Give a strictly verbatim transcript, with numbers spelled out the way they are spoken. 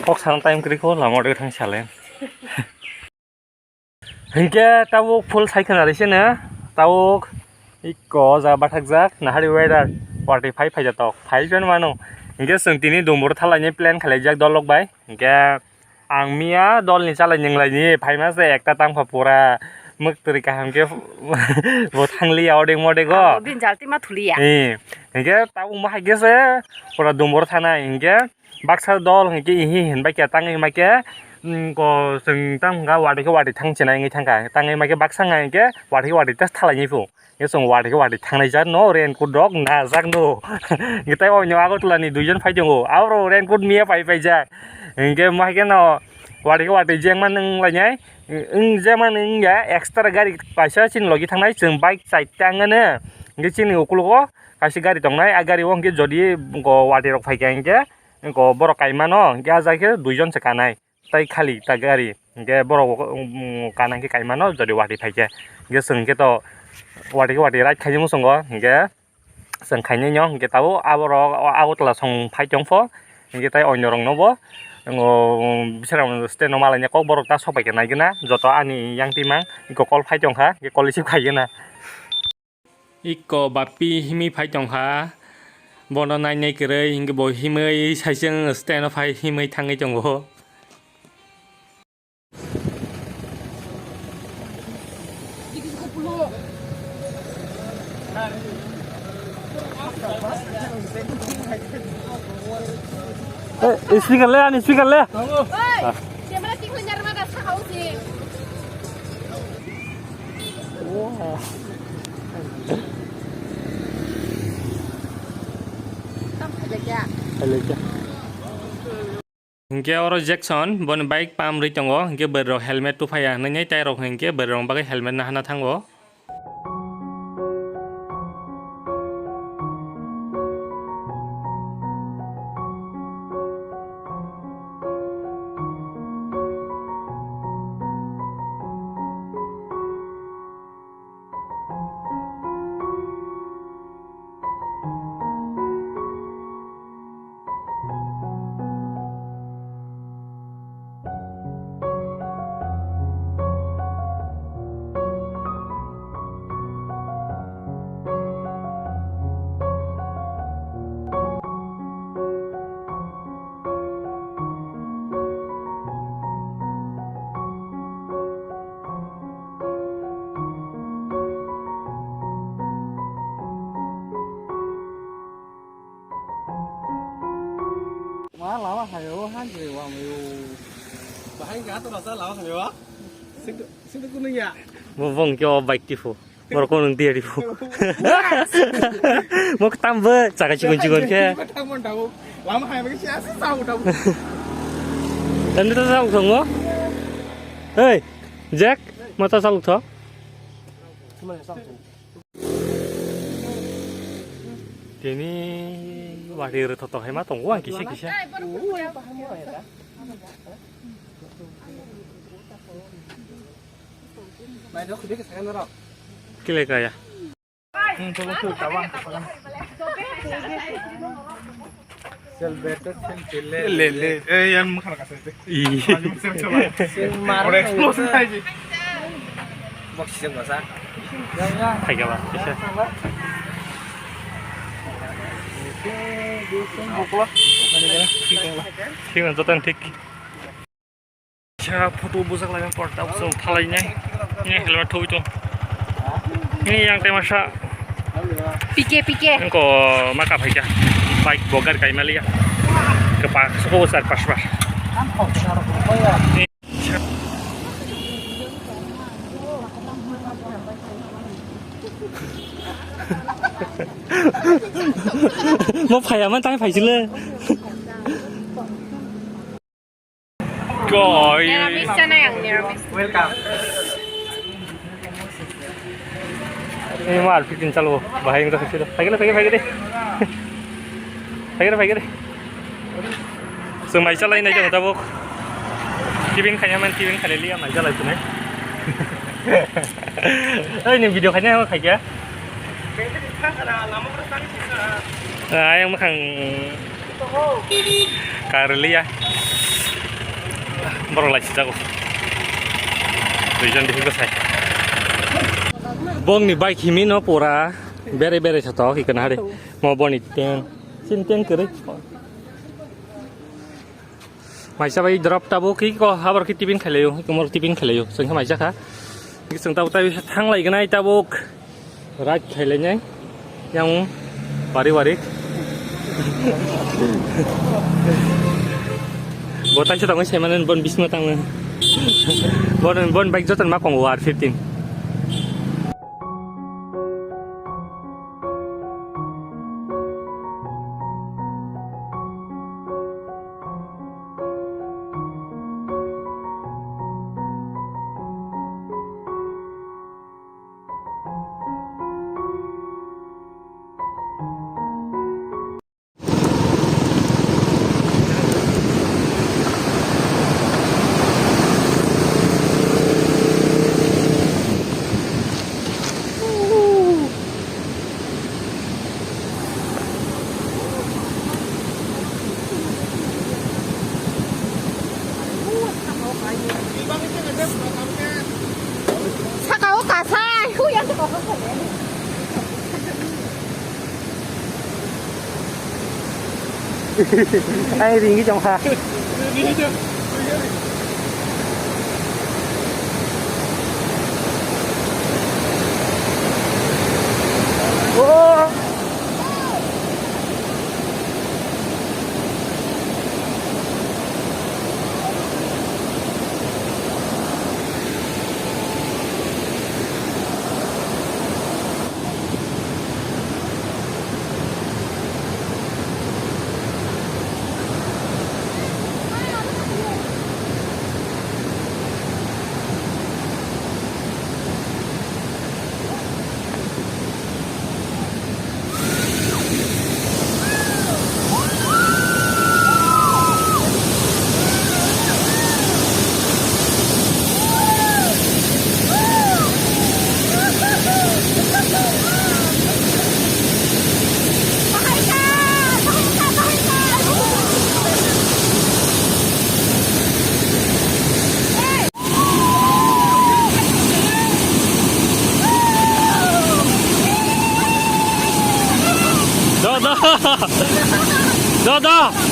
Kok sana time kwrwi kho, lama o thang salen. Hinkhe tabuk full sai khna rw sini, tabuk ikko o jaga bathakjak, nahari weather, watwi phai phaijatok, phai phano mano. Hinkhe chwng tini dumbur thalaini plan khailaijak dolok bai. Hinkhe ang miya dolni chalai ninglaini phaima se ekta tangkha pura mwktwrwi kaham khe bo thangliya odek modek o. Abo din jalti ma thuliya. Eh, hinkhe tabuk ma hai khe se pura dumbur thanai hinkhe. Baksa dol hinkhe ihi hinbai khe tangwi ma khe, mm, ko chwng tamo hwnka watwi khe watwi thang chinai wngwi thangkha. Tangwi ma khe baksa wngkha hinkhe watwi khe watwi tei thalaini phu. Hinkhe chwng watwi khe watwi thangnai jak no, raincoat rok najak no. Hinkhe tei oino Agartala ni duijon phai tongo. Aborok raincoat miya pai paijak. Hinkhe ma khe no watwi khe watwi jengma nwng lainai. Wng jengma nwng ya extra gari kaisa chini logi thangnai, chwng bike chaita wngmano. Hinkhe chini ukologo kaisa gari tongnai. A gari o hinkhe jodi watwi rok phaikha hinkhe Eko borok kaimano, hinkhe ah jai khe duijon se kanai, tai khali ta gari, hinkhe borok, um, kana hinkhe kaimano, jodi watwi phaikhe, hinkhe chwng hinkhe to watwi khe watwi ride khaini muchungo, hinkhe chwng khainai no, hinkhe tabuk aborok Agartala song phai tongpho, hinkhe tai oino rokno bo, um, bising rok stand o malaina kok borok ta sok bai khe naigwna, joto ani yang twi mang, eko call phai tongkha, hinkhe call receive khaigwna. Iko bappi himwi phai tongkha, bono nainai kwrwi, hinkhe bo himwi saisung stand o phai himwi thangwi tongo. Eh, speaker le, ani speaker le. Oi, camera tinggal nyarma dah sahau sih. Hinkhe oro Jackson, boni bike pump rwi tongo, hinkhe bwrwi rok helmet tuphaiya hinwi tai rok hinkhe bwrwi rok bagwi helmet nahana thango. Ma lama hayo, hanjre wamayo. Bahai ga to rasa lama hayo. Sing, sing kuning ya. Bo bong kyo bike tifu. Borok nwng tiya ribu. Mok tambo chaka chikon chikon khe. Lama hai bagi siya sa sa udah. Tandi ta sa uthong mo? Hey, Jack, mata sa uthong. Tini wari rwthotok hai ma tongo ang kisa kisa. Kile kaya. Le, le. Eh, yan mukha ka se. Ih. Ore explosion thai ji. Box sing basa. Thai gala, kisa. Thik, thik, thik. Sa photo bujak lai por ta so thalai nai. Ni helmet thoi to. Ni yang tema sa. P K, P K. Ko ma ka phai ka. Bike bogar kai maliya. Ke pa so ko sar pas pas. Ang ko sa ro ko ya. Ni sa. Mo phaiya man tang phaisile. Koi. Niramis chana yang niramis. Welcome. Ini mah R P tin chalo, bahai yang tak kecil. Pagi deh, pagi, pagi deh. Pagi deh, pagi deh. So, mai chalai nai jang tabuk. Tibin khanya man, tibin khale liya mai chalai tunai. Oi, ni video khanya khaikya. Ayang makhang. Karliya. Borok lai si jago. Duijon dihik bwsai. Bongni bike himi no pura bere bere sa tok ikana hari. Mo boni ten. Sin ten kiri. Maisa bai drop tabuk ki ko habar ki tibin khailayo. Ki mor tibin khailayo. Sengkha maisa kha. Ki seng tabuk tabi thang lai ganai tabuk. Right khailainai yang wari wari. Bo taisa tongwi saimanan bon bisma tangwi. Bon bon bike joton ma kongo R fifteen. Saka o kasai, hui ang toko. Ai ringgi jong ha. Oh. Dada! Dada!